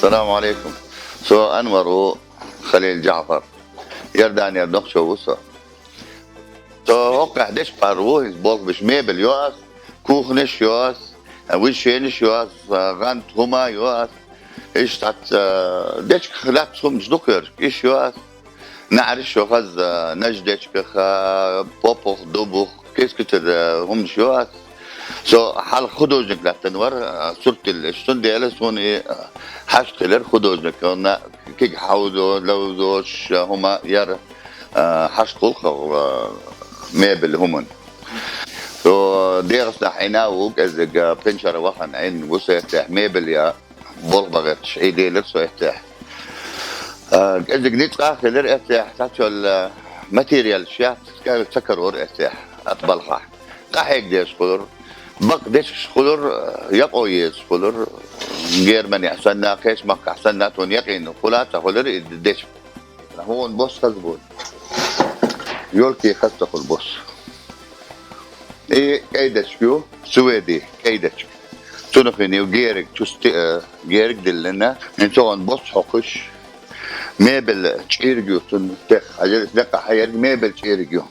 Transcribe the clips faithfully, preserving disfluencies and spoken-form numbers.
Салам алейкум. Со Анвар ву, Халил Джафар. Иорданера нохчо ву со. Со хӀокхехь дечкъар ву, иза болх беш мебель йо ас, кухнеш йо ас, вуьшенеш йо ас, гӀант хӀума йо ас. Иштта, э, дечках лаьцна хӀуманаш ду кхоьручу, иш йо ас. НаӀараш йо хаза, наж дечках, попух, дубух, кест-кестара хӀуманаш йо ас. Со хьалха художник лаьттина вара, сурт диллиш. Цундела суна и хьашт хилира художник. Кхунна кига хьовзо, ловзош, хӀума яра, хьашт гӀуллакх, мебель хӀуманна. Со ДегӀастанахь Ӏийна ву, кӀеззиг пхенчара вахана Ӏийна ву со эттехь мебель я болх бан гӀерташ, Ӏийделира со эттехь. А, кӀеззиг ницкъ а хилира эттехь, цхьацца йолу материалаш яц, ца карора эттехь, ат балхахь. Къахьега дезаш хуьлура, бакъ дечкаш хуьлура, якъо езаш хуьлура, Германехь санна, кхечу махкахь санна, тхуна якъийна хуьлу а ца хуьлура и дечка. ХӀун бос хаза бу? Ёлки хаза ца хуьлу бос. И кӀай дечка ю, Шведи, кӀай дечка. Цунах йина ю гериг, чу сти-, э, гериг диллина. ХӀинца хӀун бос хьокхуш. Мебель чӀирг ю цунна тӀехь. Хьажал, иза дакъа хьаерг мебель чӀирг ю.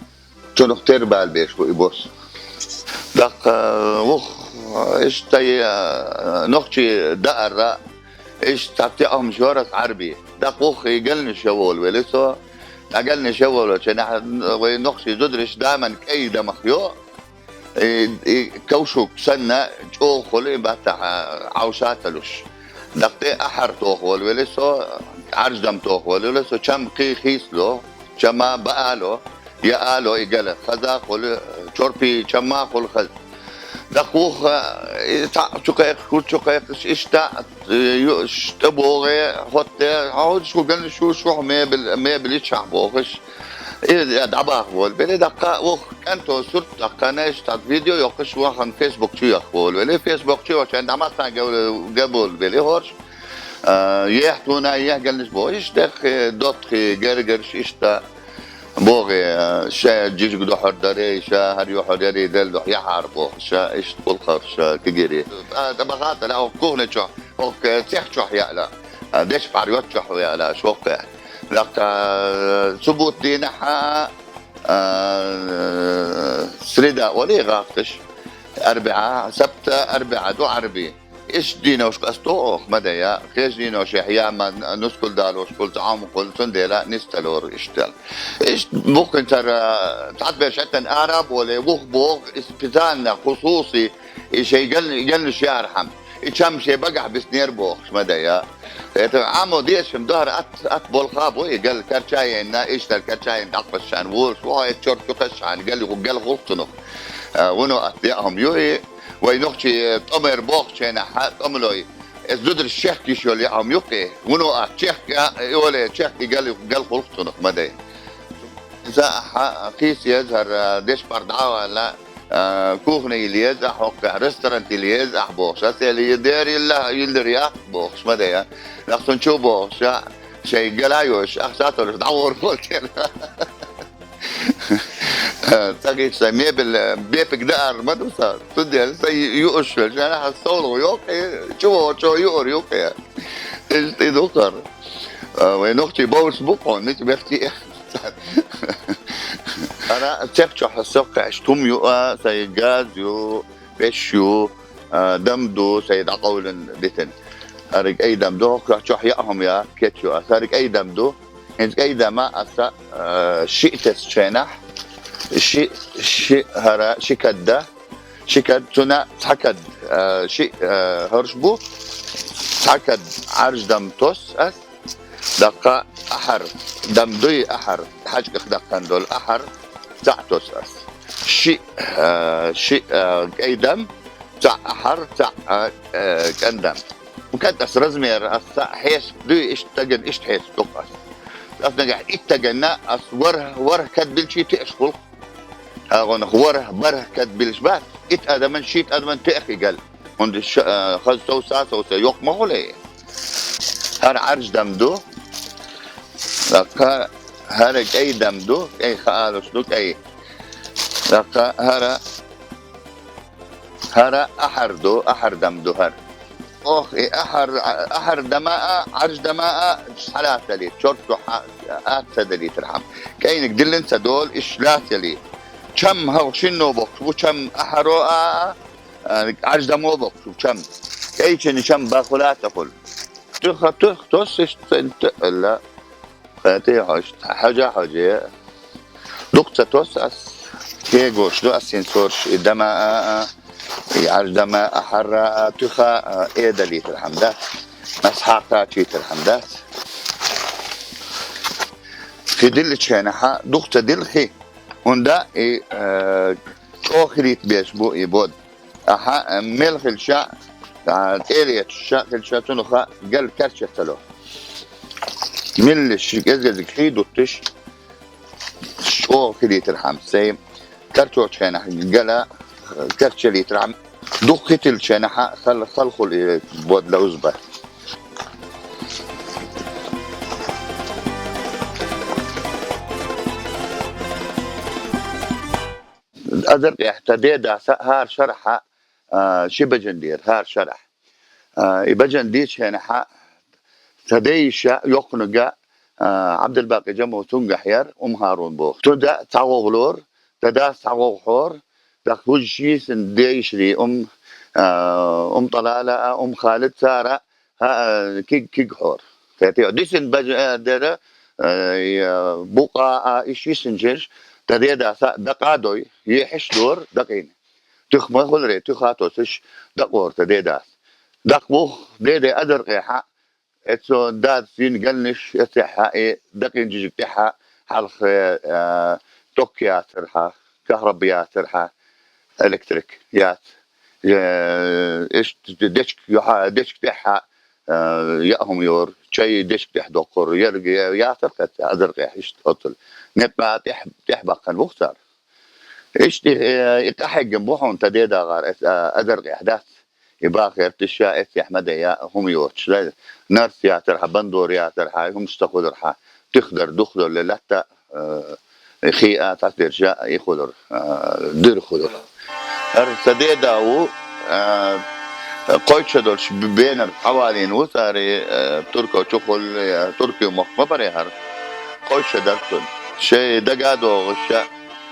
Цунах тера бала беш бу и бос. ТӀаккха, э, вух, э, иштта, э, нохчий даарра, иштта цхьацца яа хӀумаш йора ас Ӏарби. ТӀаккха вух и галнаш ян волавелира со. ТӀаккха галнаш ян волавелча, нах-, вай нохчий зудараш даман кӀай дамах йо. И, и кавшук санна чӀогӀа хуьлу и баттахь, Ӏовша а ца луш. ТӀаккха тӀе ахьар тоха волавелира со, Ӏарждам тоха волавелира со, чам кхий хийцало, чама баало, яало и гала, хаза а хуьлу, чорпи чамма а хуьлу хаза. ТӀаккха вух, и цхьаъ чу кхайкхаш, хӀуд чу кхайкхаш, иштта, э, юуш, тӀебогӀе, хӀотте, хьо хӀуьдаш хӀу галнаш ю, шу хьо мебель, мебель йичахь бохуш. И дӀабаха волавелира, тӀаккха вух кӀанто сурт, тӀаккха неш, тӀаккха видео йоккхуш, вахана Facebook чу яхха волавелира. Facebook чу йолчу хенахь дӀа массарна ган волавелира хӀорш. А, ехьа тхуна, ехьа галнаш бохуш, иштта тӀехь, доттагӀий, гергарш, иштта боху, а, ша жижиг духьур дарий, ша хӀара юьхьур ярий, Делан дуьхьа яхьара боху, ша иштта гӀуллакхаш, ша кегирий. А, тӀе бахатара, хӀокху кухне чохь, хӀокху цех чохь яала, а, дечпхьар йоцчохь яала, шоккхе. ТӀаккха, а, субут дийнахь, а, среда олий гӀатташ, арбиӀа, сабта, арбиӀа ду Ӏарби. Иштта дийношка ас тоху оха ма дайа, кхечу дийношехь я ма нускал далош хуьлу, цхьа хӀума хуьлу, цундела нисдалора иштта. Иштта бухкинчара цхьаьна беш хӀеттана ара а болий, вух боху, и специально, хусуси, и шайн ган-, ганнаш яархьама. И чам шен багахь биснера бохуш ма дайа. ХӀета Ӏамо дешам дохар ат, ат болха бу, и гал карчаенна, иштта карчаенна дӀакхаьчча волуш ву, хьо эцу чорт чу кхаьчча гал, гал гӀуллакх цунах. А, вуно ат яа хӀума ю и, Вай нохчий тӀом эр бохучу хенахь, тӀом лой. Эс зударш чехка йиш йолу яа хӀума юккъе. Вуно а чехка, и оле чехка и гал, гал гӀуллакх цунах ма дай. Иза ахьа кхийса еза хӀара дешпар дӀа а ваьлла, а, кухне йила еза ахьа хӀокху, ресторан йила еза ахьа бохуш. Ас эли, дера йилла, йиллира яц бохуш ма дай. Нах цунна чу бохуш, а, шайн гала а йоьш, ахча а толуш, дӀагӀур волчеран. Ца гича сайн мебель, э, бепиг даар ма ду сан. Цундела сайн юуш велча, нахана совлугӀа йоккхий, чу вогӀучо юур юккхий. Иштта и ду хӀара. А, вай нохчий бовлуш бу хьуна, мича бехке. Ара цех чохь со кхаьчна хӀума ю, а, сайн газ ю, пеш ю, а, дам ду, сайн дӀакъовлина дитина. ХӀара кӀай дам ду, хӀокху чохь яа хӀума я, кечйо аса. ХӀара кӀай дам ду, хӀинца кӀай дама аса, а, шиъ тесначу хенахь, шиъ, шиъ хӀара, ши кад да, ши кад, цуьнан цхьа кад, а, шиъ, а, хӀорш бу, цхьа кад Ӏарждам тос ас, даккха ахьар, дам дуй ахьар, хьаьжкӀах даккхана долу ахьар, цхьаъ тос ас. Шиъ, а, шиъ, а, кӀай дам, цхьаъ ахьар, цхьаъ, а, а, кӀан дам. Кад ас размер, ас цхьаъ хьесап дуй, иштта стагана иштта хьесап ду ас. Ас нагахь итт стаганна, ас ворхӀ, ворхӀ кад билчий теаш хуьлу. ХӀагӀонах ворхӀ, бархӀ кад билаш бац, итт адаман, шийтта адаман теах и гал. ХӀунда ша-, а, хаза совса, совса йоккха ма хуьлу и. ХӀара Ӏарждам ду. Кха-, хӀара кӀай дам ду, кӀай хаалуш ду, кӀай. Кха-, хӀара, хӀара ахьар ду, ахьар дам ду хӀара. Ох, и ахьар, ахьар дамаа, Ӏарж дамаа, салат далийта, чорто хьа-, ат ца далийтархьама. КӀайниг диллина ца долу, иш лац ялийта. Чам хьалха шинно боккхуш бу, чам ахьаро а, а, Ӏарж дамо боккхуш бу, чам. КӀайчина чам бахула а ца хуьлу. Туьха, туьха, тосса иштта ца, ца, ала. Кхетий хьо иштта, хьожа, хьожа. Дукха ца тосса ас, кегош ду ас хӀинца хӀорш, и дама а, а, и Ӏарж дама а, хьарра а, туьха а, э далийтархьама дац. Ас хьакха чуьйтархьама дац. Хи диллачу хенахьа, дукха ца дилла хи. ХӀунда и, э, чӀогӀа хилийта беш бу и бод. Ахьа, мел хилча, а, тӀелеташ ша хилча, цунах гал керча ца ло. Миллиш кӀезиг-кӀезиг хи дуттуш, чӀогӀа хилийтархьама, сай карчочу хенахь гала карчалийтархьама, дукха хи тиллачу хенахьа хал-, халхула и бод ловза бан. Азаркъехь тхан дедаса хӀара шарахьа, а, ши бежан дера, хӀара шарахь. А, и бежан дийчу хенахьа тхан дайша йоккханиг, а, Ӏабдулбакъи Джаму цуьнгахь яра, Ум Харун боху. Цу да цхьа гӀогӀ лора, тхан дас цхьа гӀогӀ хьора, тӀаккха хӀуьжаш йийсина дайшарий Ум, а, Ум ТӀалала а, Ум Халид цара, а, киг-, киг хьора. Кхетий, дисина бежа, а, дера, а, я, букъа а, иш йисинчерш, тхан дедаса дакъа а дой, ехьаш дора дакъийна. Туьха ма хуьлура, туьха а тосуш, дакъора тхан дедас. Дакъа буху, деде Азаркъехьа, эцо дадас йина галнаш, эцехьа и дакъийна жижиг тӀехьа, хьалха, э, ток яцархьа, кахраба яцархьа, электрик яц. Э, иштта дечка юьхьа, дечка тӀехьа, э, яа хӀума йора, чай дечка тӀехь доккхура, ерг я-, яцара кхетта Азаркъехь иштта оццул. Некъа тӀехь, тӀехь баккхина буху цара. Иштта, э, и къахьегна бу хьуна тхан дедагӀара, эс, а, Азаркъехь дац. И бахарт ша эццехь ма дайа, хӀума йоцуш. Нарс яцархьа, бандор яцархьа, хӀумаш ца хуьлурхьа, туьха дара, дукха долу латта, э, хи а, цхьатерша и хуьлура, э, дуьра хуьлура. ХӀара сан деда ву, э, кхойтта шо долуш б-, бенара хьавалийна ву цара, э, турко чухула, э, туркойн мохк ма бара хӀара. Кхойтта шо дара цунна. Шайн дага а догӀуш,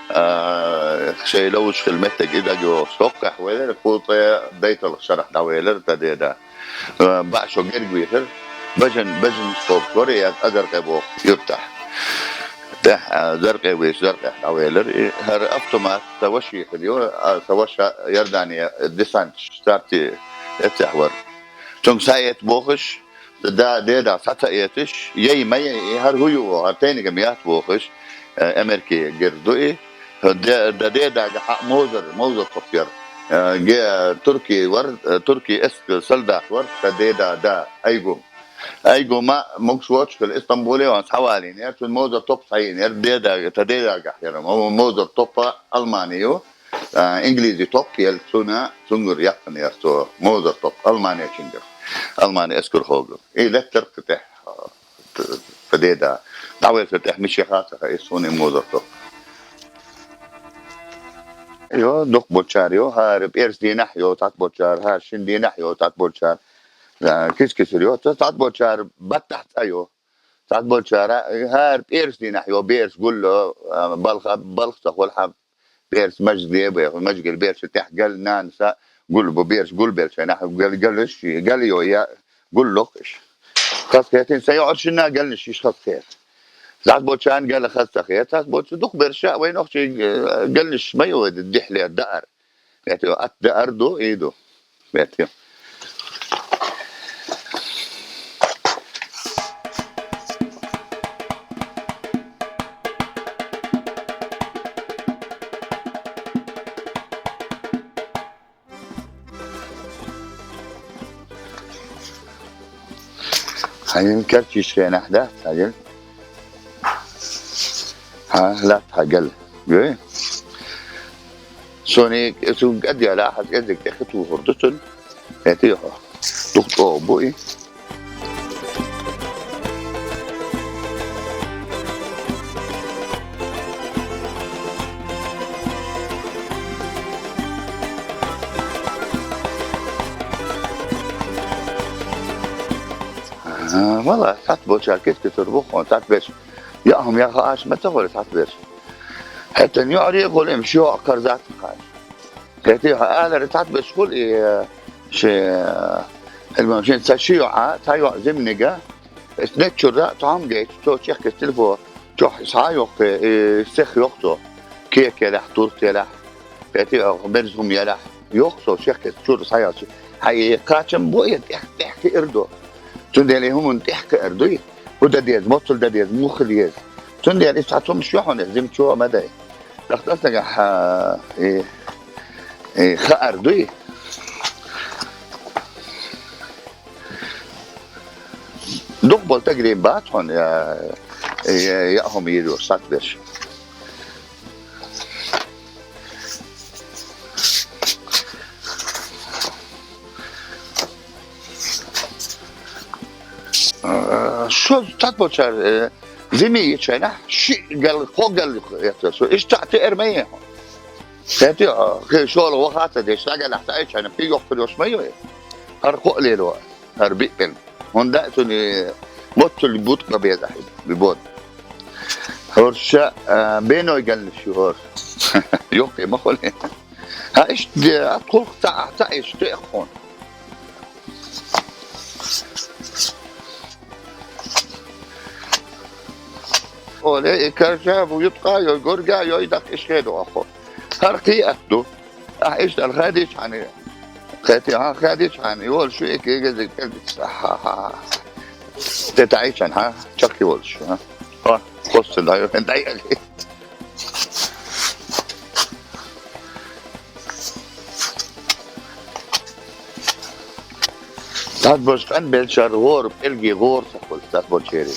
а, шайн ловзуш хилла меттиг и дага йогӀуш. ХӀоккхехь велира, кхузткъе дейтталгӀачу шарахь дӀавелира тхан деда. А, баъ шо герга вехира, бежан, бежан схьабохура, я Азаркъе боху юьртахь. ТӀехь, а, Азаркъе вийча, Азаркъехь дӀавелира. И хӀара автомат сан вашин хилла ю, а, сан ваша Иордане десанташ, старти эццехь вара. Цуьнга схьаэца бохуш, да, деда схьа ца эцаш, яй ма яй, и хӀара хӀун ю, хӀара тайниг-м яц бохуш, э, Америке гира ду и. Де-, да, дедагахьа Мовзар, Мовзар топ яра. Э, ге-, турки вар, э, турки эск салдат вар, сан деда да, Айгум. Айгума могуш воцуш хилла Истамбуле ван схьавалийна яра, цунна Мовзар топ схьайина яра, деда, сан дедагахь яра. Мо-, Мовзар топа Алмани ю, а, инглизи топ елла цунна, цуьнгара яьккхина яра цо, Мовзар топ, Алманечуьнгара. Алмани эскархо ву. И леттара кху тӀехь, а, т-, сан деда. ДӀавеллачул тӀехь мичахь ца хаьа, и суна и Мовзар топ. Йо, дукха болчара йо, хӀара пӀераска дийнахь йо, цхьацца болчара, хӀара шина дийнахь йо, цхьацца болчара. А, кис-кисара йо, цхьацца болчара баттахь цӀа йо. Цхьацца болчара, хӀара пӀераска дийнахь йо, бераш гулло, а, балха, балха ца хуьлу хьан, бераш маьждиге беху, маьждигера бераш тӀехь гал нанаса гулбу, бераш гулбелча нах гал, галуш, гал йо, я гулло-кх иш. Хазахетина, сан йоӀаршинна галнаш йиш хазахета. Цхьацца болчарна гал хаза ца хета, цхьацца болчу дукха бераш а вайн нохчий, э, галнаш ма йо, дихле даар. Бетио, ат даар ду, и ду. Бетио. Хьайна карчийчу хенахь дац, хьайна. Хьан латта хьан гал. Гой? Сони, цунга кӀадъяла, хьан кӀезиг тӀе хи тухур ду цунна. ХӀетий хьо? Дукха чӀогӀа бу и. А, валла, цхьацца болчар кит-китур бу хьона, цхьацца берш. Яа хӀума яха аш ма ца хуьлу цхьацца берш. ХӀетта юьхьаре а гӀоле, ши йоӀ карзат кхаш. ХӀетте хьо алара цхьацца берш хуьлу и, ши, э, шен ца ши йоӀа, цхьа йоӀ зимнига, эс неччура тхьам гайчу, цо чехка телефон чохь схьа а йоккхий, и сех йохцо, кека елахь, турт елахь, ХӀетте а берза хӀума елахь, йохцо чехка чура схьаялчи. Хьан и кхачам бу, и тӀех-, тӀехкиир ду. Цундела и хӀуманна тӀехкиир дуй. ХӀу дан деза, моццул дан деза, муха деза. Цундела и цхьа цумаш ю хьуна, зимчо а ма дай. ТӀаккха ас нагахь, а, и, и хаар дуй. Дукха болу тагрим бац хьуна, я, я, яа хӀума йийр йолуш сацберш. Э, шо цхьацца болчара, э, зиме йича хьайна, ши гал, кхо гал яц шо. Иштта цхьаъ теара ма е хьо. ХӀетте а, хи шола ваха ца деш, сагалахь ца айча хьайна, пи йохкар йош ма ю. ХӀара кхоъ лело, хӀара биъ бен. ХӀунда а цуьнан моццул бутт ма беза хьуна, би бод. ХӀорш, а, беной галнаш ю хӀорш. Йоккхий ма хуьлу. Хьан иштта де, а, тхулх ца, ца иштта тӀе а кхуьн. Оле, и каржа бу юткъа йой, горга йой, даккха иш хеду ахо. ХӀара кхиъат ду. Ахь иштта ала хадийча хьан, кхетий, хьан хадийча хьан, и волуш ю, и кегазиг кӀелбица. Ха-ха-ха. Те таӀийчан, хьан? Чакх и волуш, хьан? Хьо, хосту дай, дай али. Тадбаш къан белчар гӀор, пӀелги гӀор сахула, тадбачери.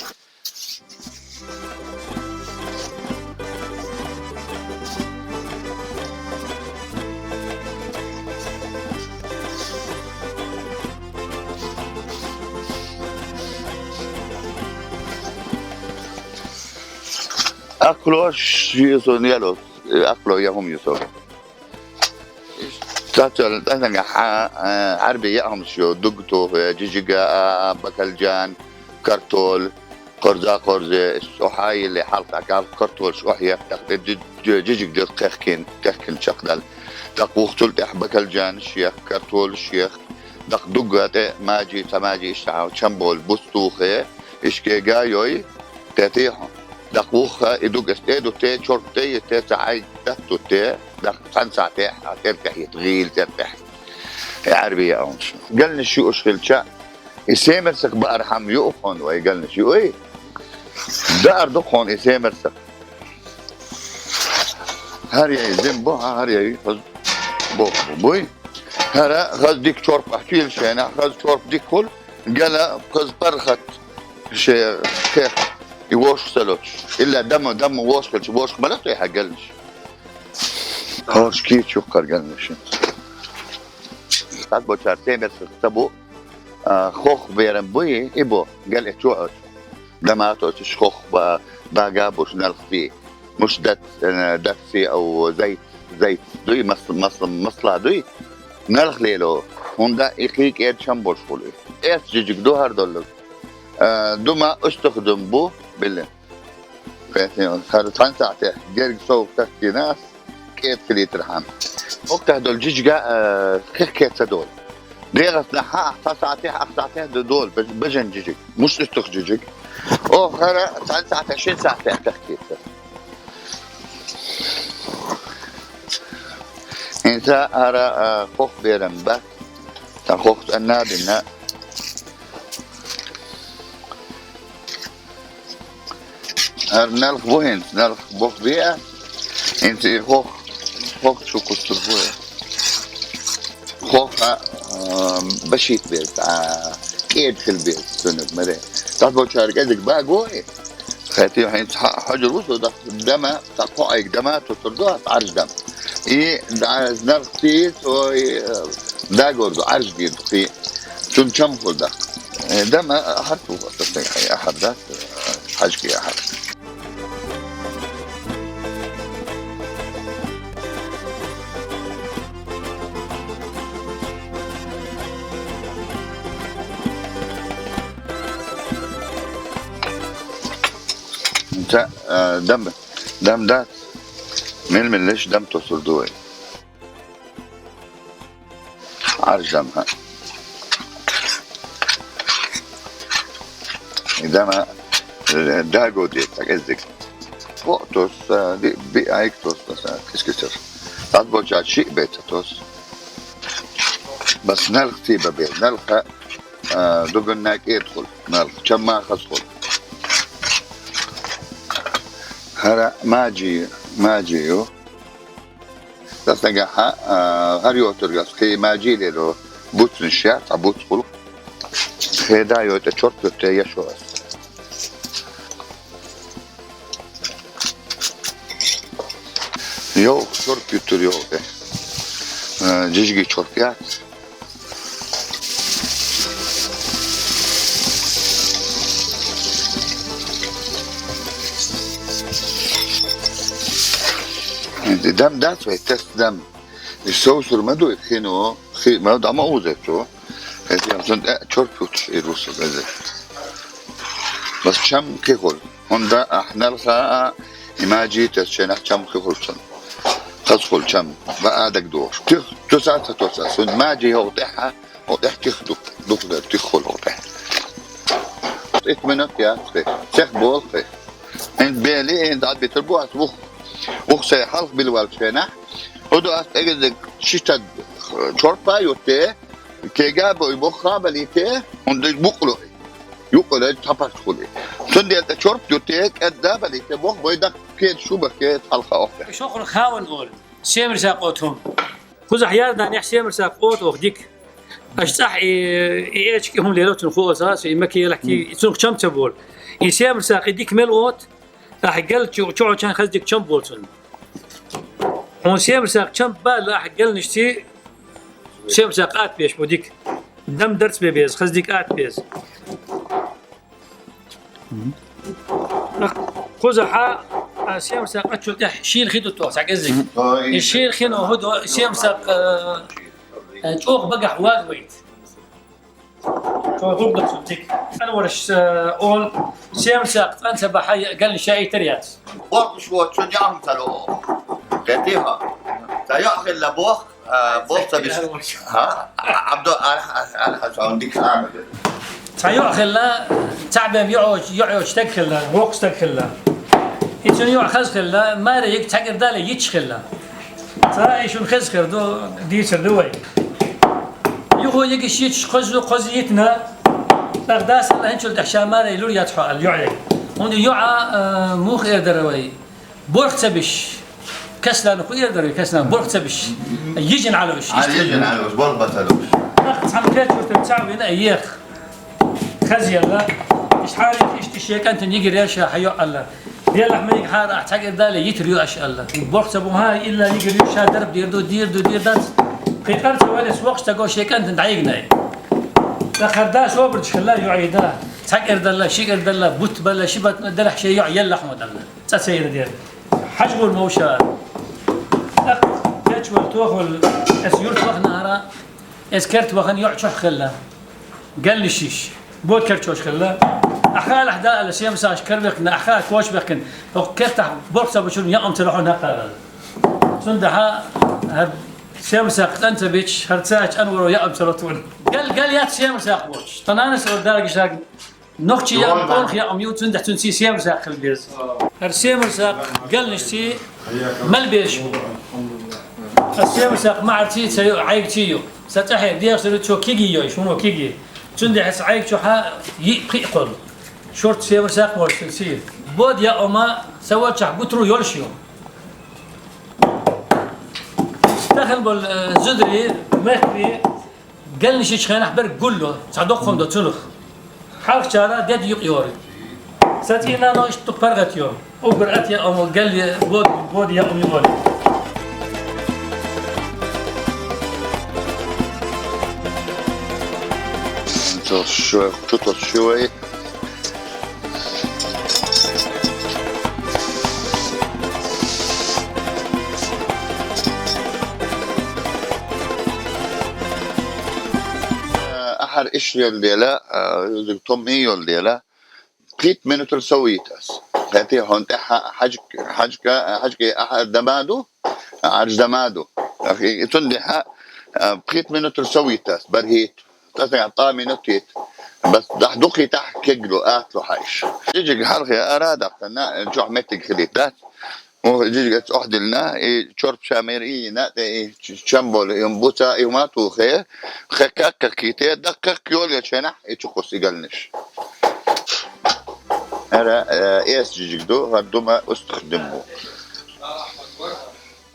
Акълош юсун яло, акъло яхум юсун. Цацал тӀаьхьа, а, Ӏарби яхумаш ю, дуг тухе, жижига, а, бакалжан, картол, кхорза-кхорзе, охьа йилле хьалха картолш охьа еттах, де жи-, жи-, жижиг деза кхехкин, кхехкин чекхдал. ТӀаккха вухтул тӀехь бакалжанаш ех, картолш ех, даккха дугга тӀе мажи, ца мажи иштта чамбол буц тухе, ишкега йой, тӀе тӀехьа. ДӀакхухха и дуг эс тӀе ду те, чорх тӀе йи те, ца хьай дат ду те, дӀакха цхьана сахьтехь, а тӀеркахь йита, гӀийла тӀеркахь. Э, Ӏарби яа хӀумаш. Галнаш юуш хилча, и семерсак баархьама юух хьуна вай галнаш юуй? Даар ду хьуна и семерсак. ХӀара яй зим бу, хӀара яй хаза боху буй. ХӀара хаза дика чорх ахчийла шайна, хаза чорх дика хуьлу, гала хаза паргӀат. Ше кхех и вошах ца лоцуш. Илла дама, дама вошах хилча, вошах ма лаца хьан галнаш. ХӀорш кийча юккхара галнаш. Сад бочар семерсак ца бу, а, хох берам буй, и бо, гал э чу оцу. Дама а тоцуш хох ба-, бага буш налхти. Муш дац, э, дацси ау зайт, зайт дуй, мас-, мас-, масла дуй. Налх лело, хӀунда и кхий кӀеда чам болуш хуьлу. Эс жижиг ду хӀара долларг. Э, дума устух дум бу, биллин. Кхетий, хӀара цхьана сахьтехь герга сов кхехкина ас, кӀеда хилийтархьама. Оккхехь долу жижига, э, хих кеца долу. ДегӀаснахьа ахь цхьа сахьтехь, ах сахьтехь ду долу, баж-, бажан жижиг, муш устух жижиг. О, хӀара цхьана сахьтехь, шин сахьтехь кхехкийта. ХӀинца хӀара, э, хох берам бац. Сан хох цӀанна а бина. ХӀара налх бу хӀинца, налх бох беа. ХӀинца и хох, хох чу кустур бу. Хох, а, а, башийта беза, а, кӀеда хила беза цуниг маре. Тахбочара кӀезиг багой. Хати хӀинца хьа-, хьожур ву со, дама, ца кхоайг дама, тутур ду, ас Ӏарш дама. И да-, налх тийс, ой, э, дагор ду, Ӏарш дийр ду, кхий. Цун чам хур да. Э, дама, ахьар туху, ахьар да, э, хьажки ахьар. Та, а, дам, дам дац. Мел-меллаш дам тосур ду вай. Ӏарждам хьа. Дама, э, дагоди, так эздик. О, тос, а, ди, би айк тос, тос, а, кис-кисар. Тас боча ши бета тос. Бас налх тиба бе, налха, а, дугун нак эдхул, налх чамма хасхул. Хара мажи, мажи ю. Дас нагахьа, а, гьар йотургас хъи мажи леро, буцниш я, цӀа буц хул. Хеда йота чорт йота яшо ас. Йо, чорт ютур йо, э. Э, жижиги чорт я. Дам дац вай, тас дам. И соусур ма дуй, хино, хи-, ма дама узе чу. Эти ам сон, э, чорт ют и русу безе. Бас чам кихул. Онда ахналха, а, имаджи тас ченах чам кихул сон. Хасхул чам. Ва адак душ. Тих, туса, туса. Сон маджи хо теха. О, э, тих дук, дук, дук, тих хол, о, э. Ит минут я, хе. Сех бол, хе. Ин бели, ин дад битер бу ас ух. Ух се халх билвал чена. Оду ас эгезек шиштад, э, чорпа йотте. Кега бой бохха балите. Онда букълу. Юкъулай тапаш хули. Сун делта чорп йотте, кадда балите. Бох бой дак кед шуба кед халха охте. Шохр хаван ол. Семр сакъотум. Кузахь ярдан яхь семр сакъот ох дик. Аш цӀахь и, и эчки хум лело цун хуоза, со и маки елахки, цун чам ца бол. И семр сакъи дик мел от, ахь гал чу-, чу чан хаз дик чам бол цун. Хьун семр сакъ чам бала ахь гал ништи семр сакъ ат беш бу дик. Дам дарц бе без, хаз дик ат без. Кхузахьа, а, семр сакъа чул тӀехь шийла хи ду тохь, схьакӀеззиг. Мгм. И шийла хино хӀу ду, семр сакъа, а, чӀогӀа багахь ваг вайт. Чо гӀург ду цу дик. Ан варш, а, ол, семр сакъ цӀан ца бахьа, гал шаитар яц. Бохуш вот, цу дям ца ло. Катиха. Ца яхилла бох. А, бохца биш. Ха? Абду, ар, ар, ар, ар, ар, ар, дик ар. Ца йо хилла, ца бем йо, йо, йо, стаг хилла, вокх стаг хилла. Ицун йо хаз хилла, маре йик ца гирдале йич хилла. Ца ишун хез хир ду, дийцар ду вай. Юху йик шич, хоз, хоз йитна, дагдас ла хинчул дахша маре лур ят хо ал йо. Унди йо, а, мух эрдер вай. Борх ца биш. Каслан ху эрдер, каслан борх ца биш. Йижин алуш. А, йижин алуш, борх бацалуш. Ах, цам кечурту цавина ех. Хазиялла. Иш харит, иш, иш екантин йигир яша хайо Алла. Делах мейг хара, ах, цагир дали йитр ю аш Алла. Борх ца бу ха, илла йигир ю ша дарб дирду, дирду, дирдац. Къикъар ца валес вокш ца го шекантин дайгнай. Та харда собр чхла ю айда. Цагир далла, шигир далла, бут балла, шибат далла, ше ю яллах модалла. ЦӀа цайра дер. ХьажгӀур мовша. ТӀаккха кечвал тохал, эс юрт вахнара, эс керт вахан йоӀ чохь хилла. Галли шиш. Бот керчош хилла. Ахалах да ала семсаш карвехна, аха коч вехкин. Ох кертах борса бучун яам цалахун хакара. Цун даха хар семсах танца бич, хар цач анваро яам цалатун. Гал, гал ят семсах боч. Тананас ор дарги шаг. Нохчи яам, къонх яам ю, цунда цунци семсакъ хил без. Гьар семсакъ галнишци мел беш. Гьар семсакъ магӀарци ца ю, гӀайгци ю. Са цӀахӀе дехсари цо киги йой, шумо киги. Цунда хьес гӀайг чухьа йи пхи хъул. Шорт семсакъ морсилси. Бод яама са вачахь гутру йолш ю. Стахин бол, э, зудри, мехри, Галнишич хенахь бер гулло, ца доккхун до цунах. Хьалхчара дед юкъ йори. Са цӀийнано иштту паргӀат йо. Угар ат я омал гал я, бод, бод я омал. То шо, что то шо? Ахьар иш йолдела, а, юзуг том и йолдела, пхийтта минутал совийтас. Кхетий хьона тӀехьа хьажк-, хьажка-, хьажкӀий ахьа дама ду, Ӏарждама ду. Ахи, и цундихьа, а, пхийтта минутал совйитац, бархӀитта. Тасага тӀа минут йит. Бас дахь дукхий тахь кеглу, атлу хьаиш. Жижиг хьалхе ара даккхана, чохь меттиг хилийта дац. Муха жижиг эц охьадилна, и чорпа шамир и йина, тӀе и ч-, чамбол, и буца, и ма тухе, хе как как ките, даккхак йоле ченах, и чукус и галниш. Ара, э, эс жижиг ду, хар дума устух димму.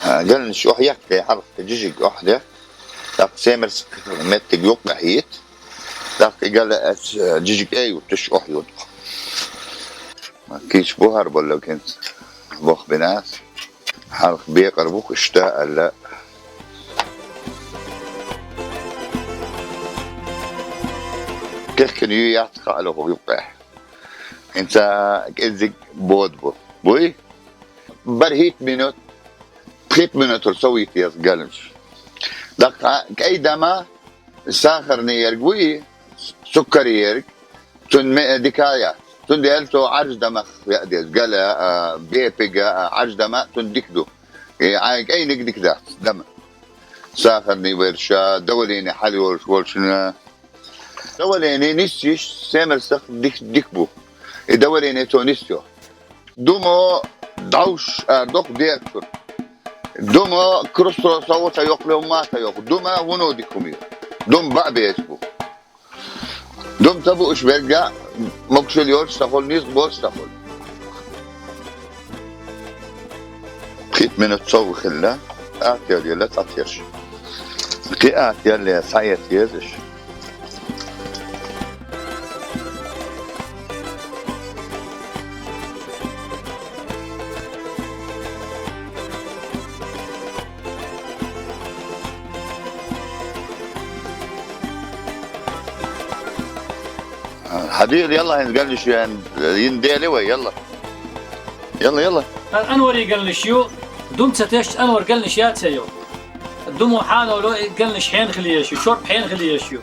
А, галниш охьяккхе, хьалхе жижиг охьде. Так, семерс меттиг юккъахьит. Так, и гала эс, э, жижиг э юттуш охьюдкъ. Кийч бухар боллакин. Бох бинас. Хьалх бекъар бух ишта алла. Кехкин ю яц ха алла ху юккъахь. Инца кӀеззиг бод бу. Буй? БархӀитта минут, пхийтта минутал совйита еза галниш. Даккха кӀай дама сахарный ерг вуй, суккарий ерг, цун ме-, дика яц. Цундела цо Ӏарждамах яа деза. Гала, а, бепига, а, Ӏарждама цун дика ду. И, а, кӀайниг дика дац, дама. Сахарный верша, давление хьал йолуш волчунна. Давление нис йиш, семерсах дик, дик бу. И давление цо нис йо. Думо дӀовш ардох дерчур. Думо крусо савута йокъ левма та йокъ. Дума вуно дикум ю. Дум баъ беш бу. Дум ца бууш верга, могушил йолуш ца хуьлу, низкъ болуш ца хуьлу. Пхийтта минут сов хилла, атъял елла цӀа терш. Кхин атъял е схьаэца езаш. Хьадийла, ялла, хӀинца галниш ю, йина дели вай, ялла. Ялла, ялла. Ан-, анвари галниш ю, дум ца тешча анвар галниш яц ю. Думо хьанало и галниш хьенан хила еш ю, чорпа хьенан хила еш ю.